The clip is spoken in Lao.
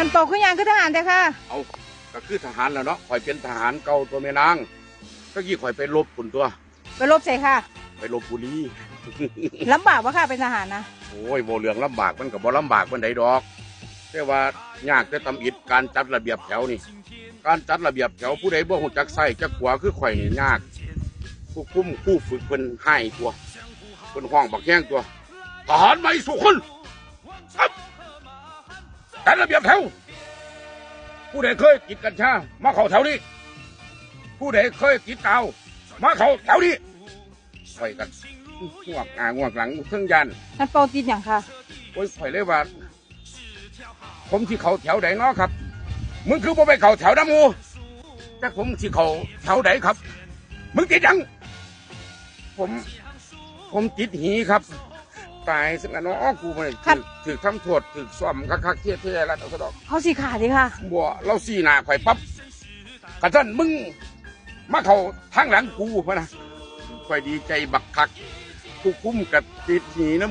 ທ່ານເປົາຄືຫຍັງຄືທະຫານແທ້ຄະ? ເອົ້າ ກໍຄືທະຫານແຫຼະເນາະ ຂ້ອຍເປັນທະຫານເກົ່າຕົວແມ່ນາງ. ຕະກີ້ຂ້ອຍໄປລົບພຸ້ນຕົວະ. ໄປລົບໃສຄະ? ໄປລົບບຸລີ. ລຳບາກບໍ່ຄະເປັນທະຫານນະ? ໂອ້ຍ ເວົ້າເລື່ອງລຳບາກມັນກໍບໍ່ລຳບາກປານໃດດອກ ແຕ່ວ່າຍາກແຕ່ຕຳອິດ ການຈັດລະບຽບແຖວນີ້. ການຈັດລະບຽບແຖວ ຜູ້ໃດບໍ່ຮູ້ຈັກຊ້າຍຈັກຂວາຄືຂ້ອຍນີ້ຍາກ. ຜູ້ຄຸມຄູຝຶກເພິ່ນຮ້າຍຕົວະ ເພິ່ນຮ້ອງບັກແຮງຕົວະ. ທະຫານໃໝ່ສູ່ຄົນ ຈັດລະບຽບແຖວ. ຜູ້ໃດເຄີຍຕິດກັນຊາ ມາເຂົ້າແຖວນີ້. ຜູ້ໃດເຄີຍຕິດກາວ ມາເຂົ້າແຖວນີ້. ຂ້ອຍກໍງວກໜ້າງວກຫຼັງເທິງຢ້ານ. ທ່ານເປົາຕິດຫຍັງຄະ? ໂອ້ຍ ຂ້ອຍເລີຍວ່າ ຜົມຊິເຂົ້າແຖວໃດນໍຄັບ? ມຶງຄືບໍ່ໄປເຂົ້າແຖວນຳໝູ່? ຈັກຜົມຊິເຂົ້າແຖວໃດຄັບ? ມຶງຕິດຫຍັງ? ຜົມ ຜົມຕິດຫີຄັບ. ຕາຍຊັ້ນລະນໍກູ ມັນຖືກ ຖືກທຳໂທດ ຖືກຊ້ອມຄັກໆແທ້ໆລະຊັ້ນດອກ. ເຂົາຊິຂ້າຕິຄະ? ບໍ່ ລາວຊີ້ໜ້າຂ້ອຍປັບ. ຄັນຊັ້ນມຶງມາເຂົ້າທາງຫຼັງກູ ພະນະ. ຂ້ອຍດີໃຈບັກຄັກ ຜູ້ຄຸມກໍຕິດຫີນຳ.